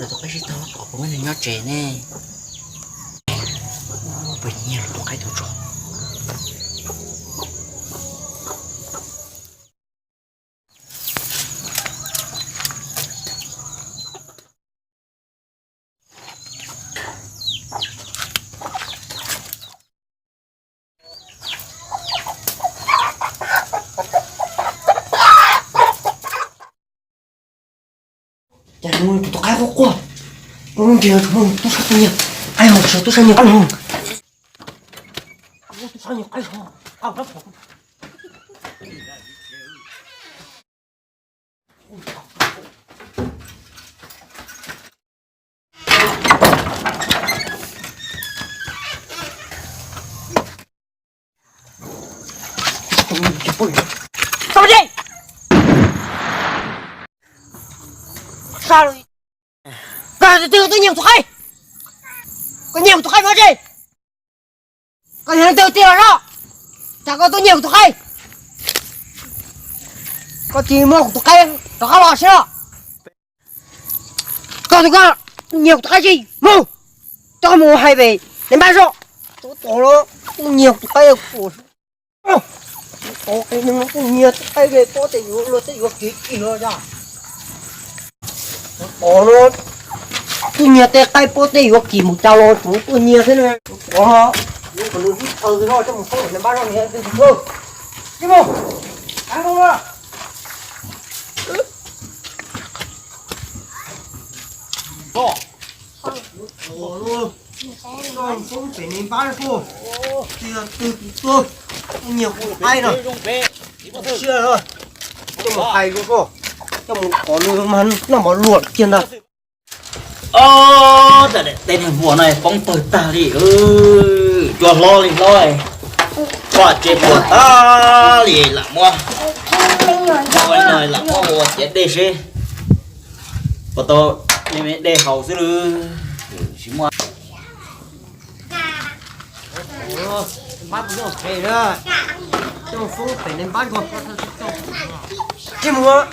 Tus qaib sib tog kom kuv muab nws nyob tsev ne. Puas nyiag tus qaib tus tso. Cas tus qaib quaj quaj, ua lub nrig tub sab tub nyiag qaib ho, tub sab nyiag qaib ho, tub sab nyiag qaib ho. Tau tsis? Sa lus. Koj twg tuaj nyiag kuv tus qaib? Koj nyiag kuv tus qaib no tsis? Koj yog leej twg tiag los no? Tsam koj tuaj nyiag kuv tus qaib, koj cia li muab kuv tus qaib rov qab los saib no. Koj tus koj nyiag kuv tus qaib tsis mus, coj mus hais pem nais npab zoj. Tus tod no tuaj nyiag kuv tus qaib, tus tod no tuaj nyiag tus qaib pem pob tej yuav luag tej yuav kiv kis los yog. Tus tod no tuaj nyiag tej qaib pob tej yuav kis mus cas los tsuav tuaj nyiag thiab ne. Tus tod no yuav kom nws wb thaw no coj mus poob nais npab zoj niam tej tus. Ib mus, koj poob pem nais npab zoj, twg tus tuaj nyiag kuv tus qaib no. Siab, coj mus hais lus, coj mus qhov lus mas noj mov luam kiag ntag. Ob, tej niag hluas no poob pawg tag li, cua hlob li hlob, pom tsev puas tag li lam muab, lam muab ua ciav dej seb puas tau me me dej haus xwb lawm. Tsis muaj. Npab tus nyuj qhe na, coj foob pem nais npab nkaus. Tsis mus,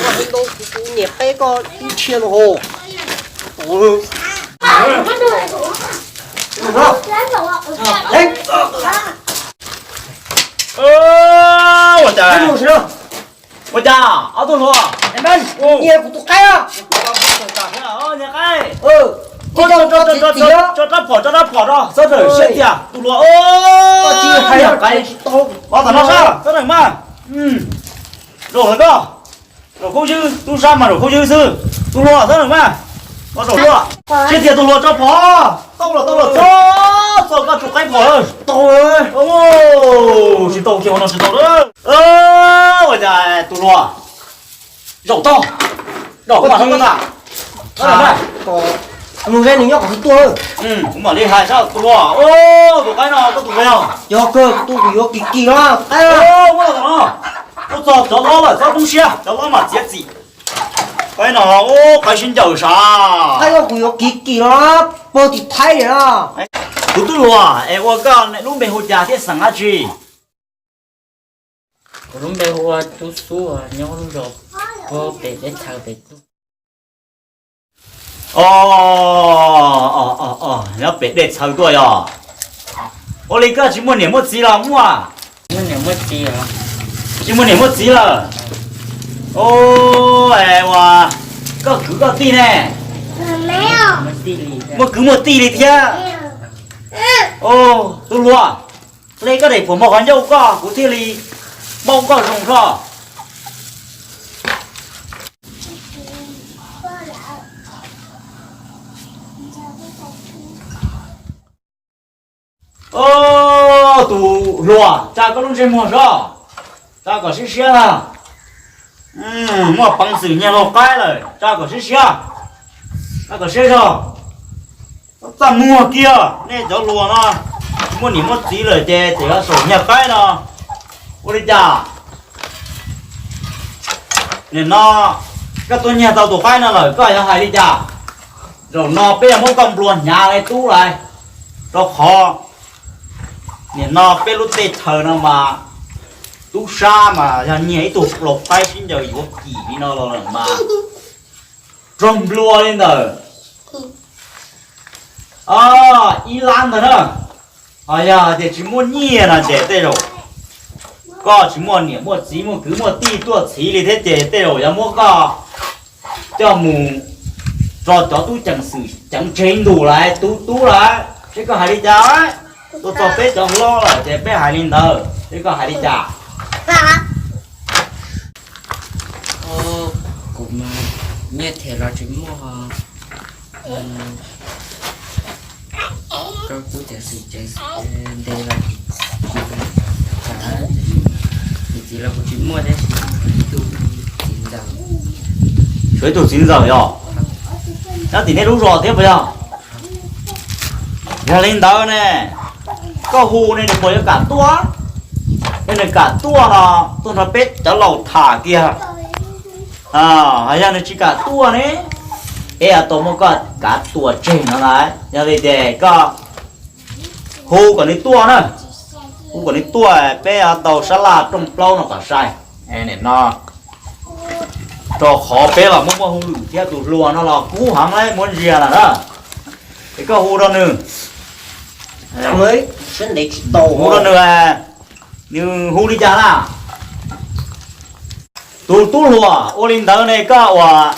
koj hais tau kuv niam qeb koj ib txhia no hos. Ua cas, ua cas ob tug hluas, nyiag kuv tus qaib. Niag qaib, tso rab phom, tso rab phom rau, txhob rawm siab tiag tus hluas. Niag qaib, los tom no sab, txhob rawm mas. Zaum lawm koj, zaum khaub ywb, tub sab mas zaum khaub ywb xwb. Tus hluas txhob rawm mas, zaum hluas, siab tiag tus hluas tso phom. Tau los, tau los, txhob txo koj tus qaib phom. Tau, tsis tau kiag no tsis tau. Ua cas tus hluas, zaum tog, zaum kuv mam li hais, mus ze nws nyob kom tuaj. Kuv mam li hais sab tus hluas, tus qaib no koj tus qaib os. Yog kawg, tus kuv yuav kis kis no. Muab los tom no, tuaj txog cov hlob lawm txhob poob siab, cov hlob mam txiav txim. Qaib no, qaib sib ncaws sav. Qaib no kuv yuav kis kis no, pog tim Thaib na. Kuv tub hluas es ua koj lub npe hu cas thiab xeem dab tsi? Kuv lub npe hu ua Tub Xub, nyob lub zos puag pem teb chaws pem tuaj. Nyob pem dej txhaws tuaj yog? Ua li koj tsis muaj niam muaj txiv los muaj? Tsis muaj niam muaj txiv lawm. Ua, koj kwv koj tij ne? Muaj kwv muaj tij li thiab. Tub hluas, hle koj daim phuam mos qhov ncauj koj kuv thiaj li paub koj zoo koj. Tus hluas, tsa koj lub ntsej muag soj, tsa kom siab siab. Muaj peev xwm nyiag luag qaib lawm, tsa kom siab siab, tsa kom siab zog. Txaj muag kiag, nej cov hluas no muaj niam muaj txiv lawm ces tseem yuav saum nyiag qaib no, ua li cas? Nim no koj tuaj nyiag tau tus qaib no lawm koj yuav hais li cas? Zaum no peb yuav muab koj nplua hnyav li tub lawm, rau qhov nim no peb lub teb chaws no mas tub sab mas yog nyiag ib tug lau qaib sib ncaws yuav kim li no los lawm mas raug nplua li ntawd. Ib lab ntawd na. Ho yog hais tias tsis muaj nyiaj no ces tej zaum koj tsis muaj niam muaj txiv muaj kwv muaj tij tuaj txhiv li thiab ces tej zaum yuav muab koj coj mus rau cov tub ceev xwm ceev tseg ntug lawm, tus tub lawm, seb koj hais li cas. Tuaj txog peb cov hlob lawm ces peb hais li ntawd, seb koj hais li cas. Kuv mas nyiaj them los tsis muaj, rau kuv cov xwm ceev ntes los tsis, tsis los kuv tsis muaj thiab, ib tug txiv ntxawm. Tshuav ib tug txiv ntxawm yog nyob tim nej lub zos thiab puas yog? Yog li ntawd ne, koj hu ne nws puas yuav kam tuaj? Yog nws kam tuaj no, tuaj nrog peb cov laus tham kiag. Yog nws tsis kam tuaj ne, peb yuav tau muab koj kav tua tseg no na. Yog li ces koj hu kom nws tuaj na, hu kom nws tuaj, peb yuav tau sab laj rooj plaub no kom sai. Nim no rau qhov peb los muaj muaj hauj lwm thiab tus hluas no los kub heev lawm muab ntsia lawm na. Es koj hu rau nws, hu rau nws, nws hu li cas na? Tus tub hluas, ua li ntawd ne koj uas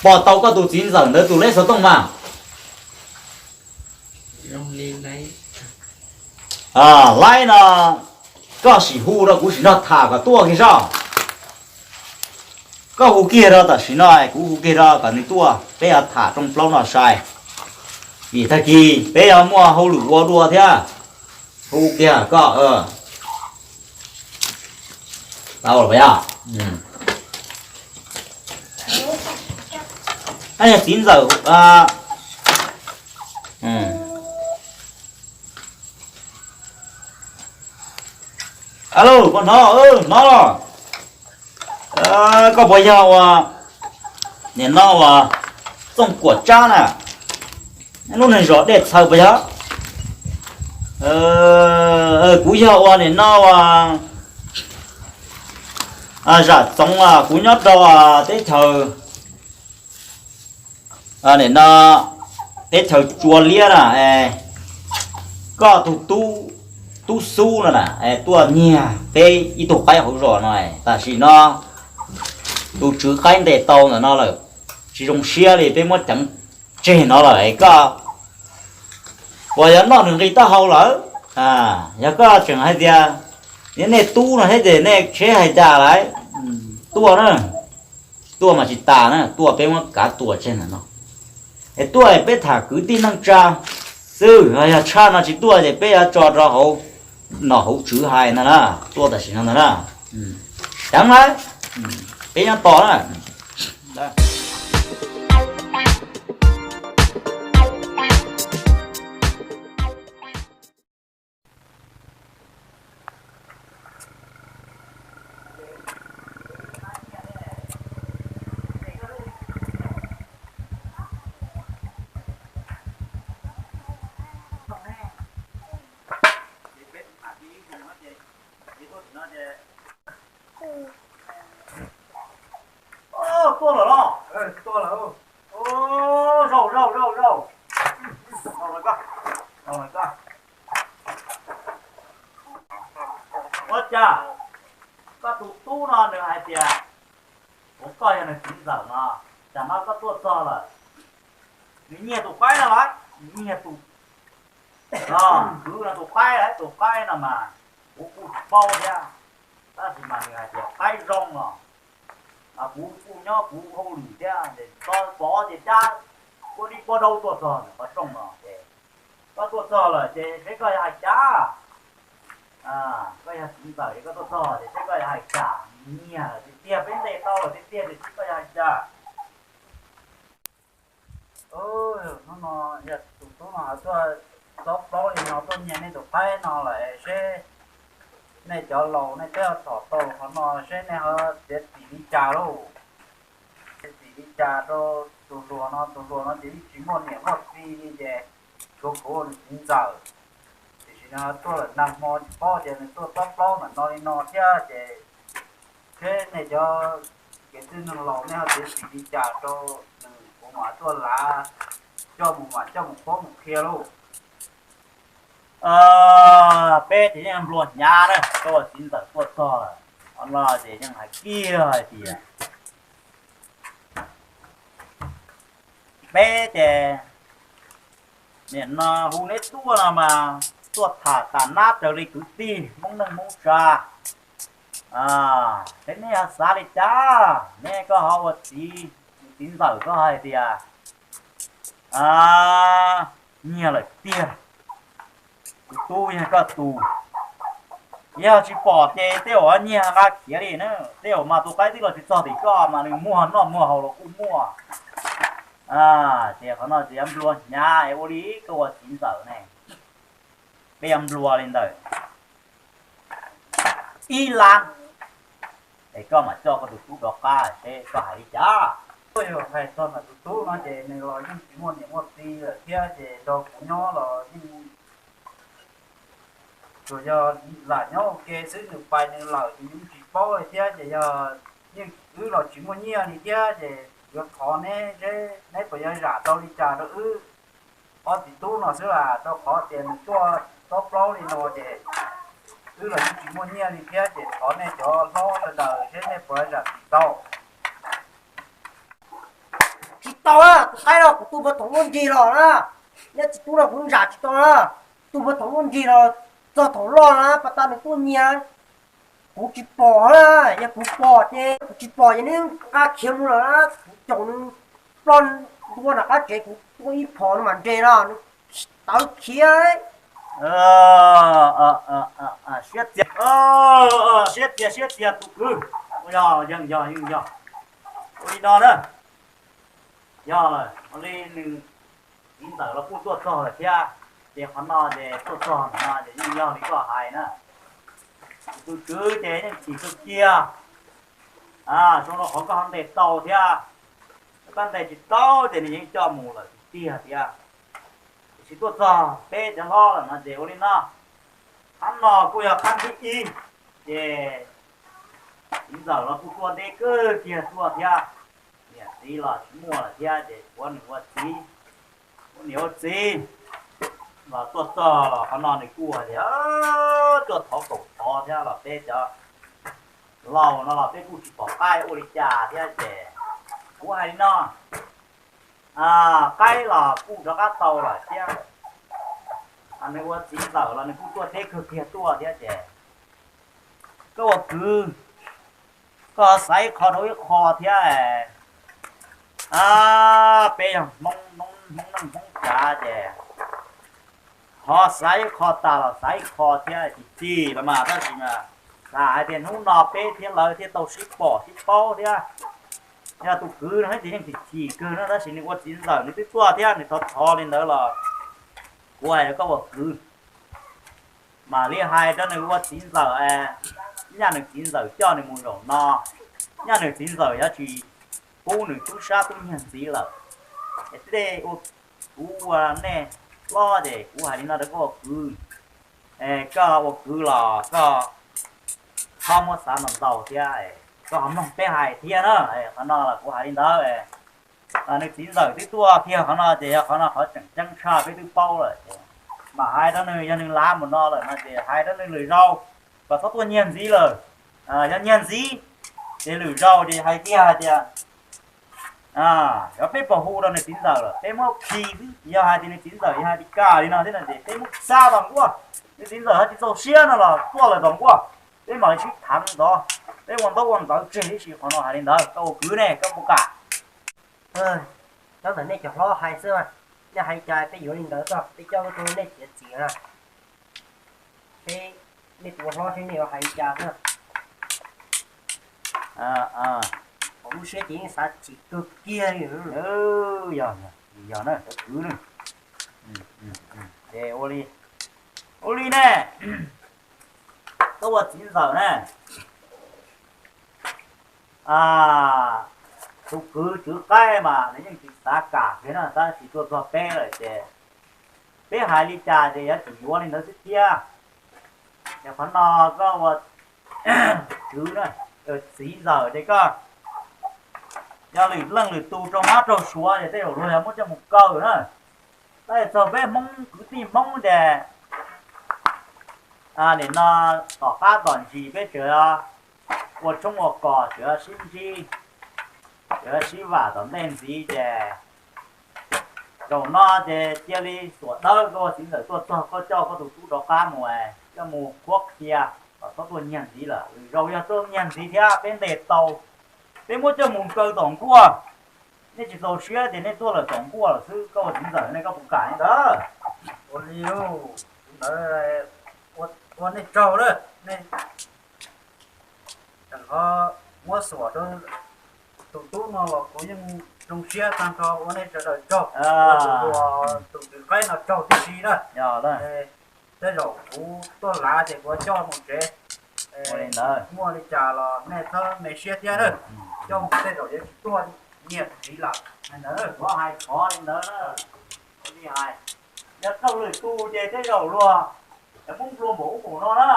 pom tau koj tus txiv ntxawm ntawd tus lej xov tooj mas? Laib no, koj sim hu rau kuv sim nrog tham kom tuaj kiag soj. Koj hu kiag rau tam sim no, kuv hu kiag rau kom nws tuaj, peb yuav tham rooj plaub no sai. Vim tag kis peb yuav muaj hauj lwm ua dua thiab. Hu kiag koj. Tau los yog? Yog txiv ntxawm. Alo, koj hnov, hnov los? Koj puas yog uas nim no uas Txooj Kuam Tsab na? Lub neeg zos Dej Txhaws puas yog? Kuv yog uas nim no uas Zam Txoov, kuv nyob rau teb chaws nim no teb chaws Tsua Liab na. Koj tus tub, tub Xub no na, tuaj nyiag peb ib tug qaib hauv zos no, tam sim no tus tswv qaib ntes tau ntawm no lawm, tsis zoo siab li, peb muab ceev tseg no lawm. Koj puas yuav noj nws nqi taub hau lawm? Yog koj tseem hais tias nej tub no thiab ces nej seb hais cas lawm. Tuaj na, tuaj mas tsis tas na, tuaj peb muab kav tua tseg ntawm no. Es tuaj peb tham kwv tij neej tsa xwb, yog tshaj no tsis tuaj ces peb yuav tso rau hauv nom hauv tswv hais ntag na. Tuaj tam sim no ntag na. Ceev lawm, peb nyob tos na. Tuaj lawm los? Tuaj lawm. Zaum, zaum, zaum, zaum. Zaum lawm koj. Zaum lawm koj. Ua cas koj tus tub no nws hais tias, ua koj yog nws txiv ntxawm no, cas no koj tuaj txog lawm, nws nyiag tus qaib no lawm, nws nyiag tus, kwv no tus qaib lawm, tus qaib no mas kuv kuj tsis paub thiab, tab sis mas nws hais tias qaib zoo no. Kuv kuj nyob kuv hauj lwm thiab, ces pov ces cab ua dib pov daub tuaj txog ntawm qhov rooj no ces, koj tuaj txog lawm ces seb koj yuav hais cas. Koj yog txiv ntxawm es koj tuaj txog ces seb koj yuav hais cas, nyiag lawm tiag tiag, peb ntes tau lawm tiag tiag ces seb koj yuav hais cas. Hnub no yog tus tub no ho tuaj txob plaub li no tuaj nyiag nej tus qaib no lawm seb nej cov laus nej twb ho tsom tau qhov no seb nej ho txiav txim li cas lauj. Txiav txim li cas rau tus hluas no, tus hluas no ces yeej tsis muaj niam muaj txiv li ces tshuav kuv ua nws txiv ntxawm. Tiam sis nws ho tuaj lawm nag hmo tsis paub tias nws tuaj txob plaub ntawm no li no thiab ces seb nej cov kev txwj neeg laus nej ho txiav txim li cas rau nws, kuv mam tuaj lav coj mus mam coj mus paub mus qhia lauj. Peb ces yeej nplua hnyav na, koj ua txiv ntxawm tuaj txog lawm, qhov no ces yeej hais kiag hais tias peb ces nim no hu neb tuaj no mas tuaj tham tas nab raws li kwv tij Hmoob neej Hmoob tsa. Peb neb ho xav li cas, neb koj ho ua txiv, txiv ntxawm koj hais tias nyiag lawm tiag, tus tub yog koj tus. Yog tsis pom ces tej zaum nyiag nqa khiav li na, tej zaum mas tus qaib twb los tsis txog tim koj mas nws muag noj muag haus los kuj muaj. Ces qhov no ces yuav nplua hnyav es ua li koj ua txiv ntxawm ne, peb yuav nplua li ntawm ib lab, es koj mam coj koj tus tub rov qab seb koj hais li cas. Tuaj yog hais txog ntawm tus tub no ces nws los yeej tsis muaj niam muaj txiv lawm thiab ces nrog kuv nyob los yeej tsuas yog lam nyob ua ke xwb, nws pais nws lawm ces yeej tsis paub li thiab ces yog yeej wb los tsis muaj nyiaj li thiab ces yuav thov neb seb neb puas yuav zam tau li cas rau wb ob txiv tub no xwb las, rau qhov tias nws tuaj txob plaub li no ces wb los yeej tsis muaj nyiaj li thiab ces thov nej cov hlob sawv daws seb nej puas zam txim tau. Tsis tau, tus qaib no kuv tu npawg thaum luaj nrig los na, neb txiv tub no kuv zam tsis tau na, tu npawg thaum luaj nrig los txog thaum loj na pas tas nws tuaj nyiag. Kuv tsis pom na, yog kuv pom ces kuv tsis pom ces neb nqa khiav mus lawm na, kuv caum nws ploj ntua nram qab tsev, kuv tua ib phom nws mam nres no, nws tawv khiav. Siab txias, siab txias, siab txias tus kwv. Yog, yeej yog, yeej yog. Ua li no na, yog lawm, ua li nws txiv ntxawm los kuj tuaj txog lawm thiab, ces qhov no ces tuaj txog no ces yeej yog li koj hais na. Tus tswv ces yeej chim kawg kiag, zoo rau qhov koj ho ntes tau thiab, koj ntes tsis tau ces nws yeej coj mus lawm tiag tiag thiab. Tiam sis tuaj txog peb cov hlob lawm no ces ua li no, qhab no kuj yog qhab thib ib, ces txiv ntxawm los kuj tuaj deb kawg kiag tuaj thiab, niam txiv los tsis muaj lawm thiab ces tshuav nws ua txiv, ua niam ua txiv los tuaj txog los qhov no nws kuj hais tias tuaj thov kaum thov thiab los peb cov laus no los peb kuj tsis pom qab ua li cas thiab ces kuv hais li no, qaib los kuj rov qab tau lawm thiab, nws ua txiv ntxawm los nws kuj tuaj deb kawg kiag tuaj thiab ces koj ua kwv, koj xaiv ib qho rau ib qho thiab. Peb yog Hmoob, Hmoob neej Hmoob tsav ces qhov xaiv ib qho tas los xaiv ib qho thiab tsis txim los mas tab sis mas xav hais tias hnub no peb thiab lawv thiaj tau sib pom sib paub thiab. Yog tus kwv no ces yeej tsis txim kawg no tab sis nws ua txiv ntxawm nws twb tuaj thiab nws thov thov li ntawd los kuv hais rau koj ua kwv, mam li hais rau nws ua txiv ntxawm, nyaj nws txiv ntxawm coj nws mus zaum no, nyaj nws txiv ntxawm yuav tsis pub nws tub sab tub nyiag ntxiv lawm. Es tej ua kuv ua nej hlob ces kuv hais li no rau koj ua kwv, koj ua kwv los koj txhob muab xav ntau ntau thiab, koj ho mloog peb hais thiab na. Qhov no los kuv hais li ntawd, nws txiv ntxawm twb tuaj kiag qhov no ces yog qhov no qhov tseem ceeb tshaj peb twb paub lawm ces mam hais rau nws, yog nws lav mus no lawm no ces hais rau nws lwm zaus kom txhob tuaj nyiag ntxiv lawm. Yog nyiag ntxiv ces lwm zaus ces hais kiag hais tias yog peb pom hu rau nws txiv ntxawm lawm peb muab khi xwb, yog hais tias nws txiv ntxawm yog hais tias kam li no thiab no ces peb muab xa tom nkuaj, nws txiv ntxawm ho tsis txaus siab no los tuaj lawm tom nkuaj, peb mam li sib thav ntxov, peb ua ntaub ua ntawv tseg tib si. Qhov no hais li ntawd koj ua kwv ne koj puas kam? Nyob ntawm nej cov hlob hais xwb, nej hais cas peb yuav li ntawd xwb, peb coj tuaj rau nej txiav txim na. Seb nej tus ua hlob seb nej yuav hais li cas xwb. Lub siab ces yeej xav chim kawg kiag li. Yog, yog na, cov kwv na. Ua li, ua li ne, koj ua txiv ntxawm na, tus kwv Tswv Qaib mas nws yeej tsis xav kam kiag na, tab sis tuaj txog peb lawm ces peb hais li cas ces yuav tsum yuav li ntawd xwb thiab. Ces qhov no koj ua tswv na, txiv ntxawm ces koj yog lwm leej lwm tus raug mab raug suav ces tej zaum luag yog muab coj mus kaw na. Txog peb Hmoob kwv tij Hmoob ces nim no tom qab tom ntsis peb tseem ua tshoob ua kos, tseem sib ntsib, tseem sib vam tom ntej ntxiv ces zaum no ces cia li xuam dawb koj ua txiv ntxawm tuaj txog koj coj koj tus tub rov qab mus, coj mus qhuab qhia kom txhob tuaj nyiag ntxiv lawm. Lwm zaus yog tuaj nyiag ntxiv thiab peb ntes tau, peb muab coj mus kaw tom nkuaj. Nej tsis txaus siab ces nej tuaj lawm tom nkuaj lawm xwb, koj ua txiv ntxawm nej koj puas kam li ntawd? Ua li ntawd, ua nej tsaug lawm, nej tseem ho muab xuam rau tus tub no los kuv yeej zoo siab tag nrho, ua nej sawv daws tsaug, ua tus hluas tus kwv qaib no tsaug tib si na. Tej zaum kuv tuaj lav ces kuv coj mus tsev, muaj li cas los nej txhob me siab thiab na. Coj mus tej zaum yuav tsis tuaj nyiag ntxiv lawm. Kuv hais khov li ntawd na, li hais, yog raug lwm tus ces tej zaum luag cov Hmoob nplua npaum ub npaum no na,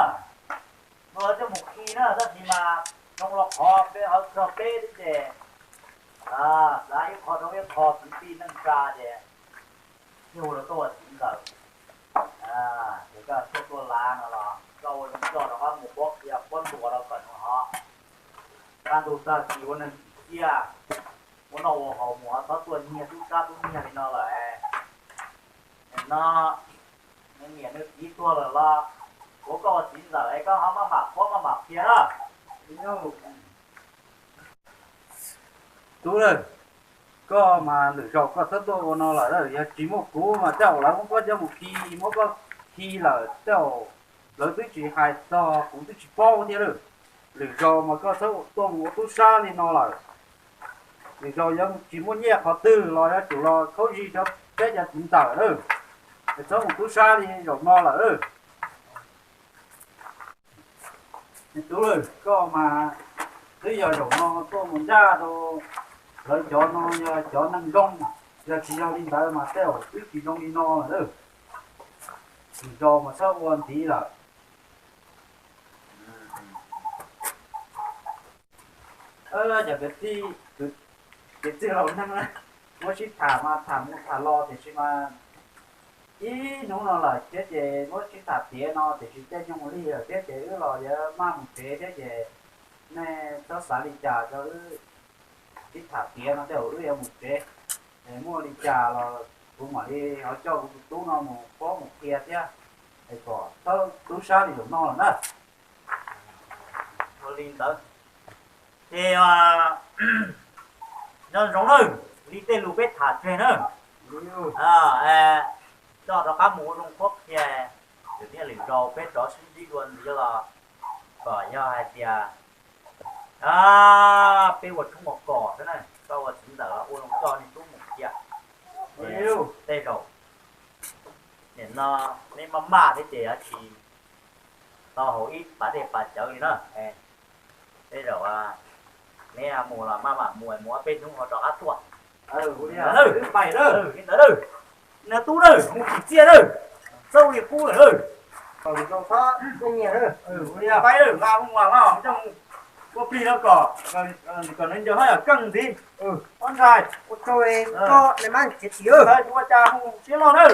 luag coj mus khi na, tab sis mas zoo los qhov peb hauv txog peb thiab ces xav ib qho rau ib qho kwv tij neej tsa ces yug los tuaj ua txiv ntxawm, ces koj tuaj tuaj lav no los koj ua zoo coj rov qab mus pob qhia pob ntuas rau kom nws ho kaj ntug tag kis ua neeg tsim txiaj, ua noj ua haus mus ho txhob tuaj nyiag tub sab tub nyiag li no lawm. Nim no nws niam nws txiv tuag lawm los kuv koj ua txiv ntxawm es koj ho maj mam qhuab maj mam qhia na. Tub, koj mas lwm zaus koj txhob tuaj ua no lawm, yog tsis muaj kuv mas tej zaum lawv muab koj coj mus khi, muab koj khi lawm tej zaum lawv twb tsis hais txog kuv twb tsis paub thiab lawm. Lwm zaus mas koj txhob tuaj mus ua tub sab li no lawm. Lwm zaus yuav tsis muaj nyiaj qhov twg los yuav tsum los khaub zig rau peb cov txiv ntxawm lawm, es txhob mus tub sab li zaum no lawm. Tub, koj mas twb yog zaum no tuaj mus ncaj rau lawv cov no yog cov neeg zoo, yog tsis yog li ntawd mas tej zaum twb tsis zoo li no lawm. Lwm zaus mas txhob ua ntxiv lawm. Cov kwv tij, kwv tij laus neeg, muab sib tham mas tham mus tham los tiam sis mas ib hnub no lawm thiab ces muab sib tham tiav no tiam sis caij nyoog lig lawm thiab ces wb los yuav maj mus tsev thiab ces nej txhob xav li cas rau wb sib tham tiav no tej zaum wb yuav mus tsev. Es muaj li cas los kuv mam li ho coj kuv tus tub no mus paub mus qhia thiab, es kom txhob tub sab li zaum no lawm na. Ua li ntawd ces nyob zoo nawb, li tej lus peb tham tseg na, coj rov qab mus ua zoo qhuab qhia, lwm niaj lwm zaus peb rov sib ntsib dua ntxiv los kom yog hais tias peb ua tshoob ua kos xwb na, koj ua txiv ntxawm los ua zoo coj nej tub mus qhia. Tej zaum nim no neb maj maj thiab ces yuav tsis tau haus ib pas dej pas cawv li na. Tej zaum neb mus los maj mam mus, mus ob peb hnub ho rov qab tuaj. Li ntawd, li ntawd, nws tub na, mus tsim txiaj na, txauj li qub lawm. Ua plig no kom, kom nws ncaws haj yam keej ntxiv. Ob ntxhais, ua cas mus siab loj na.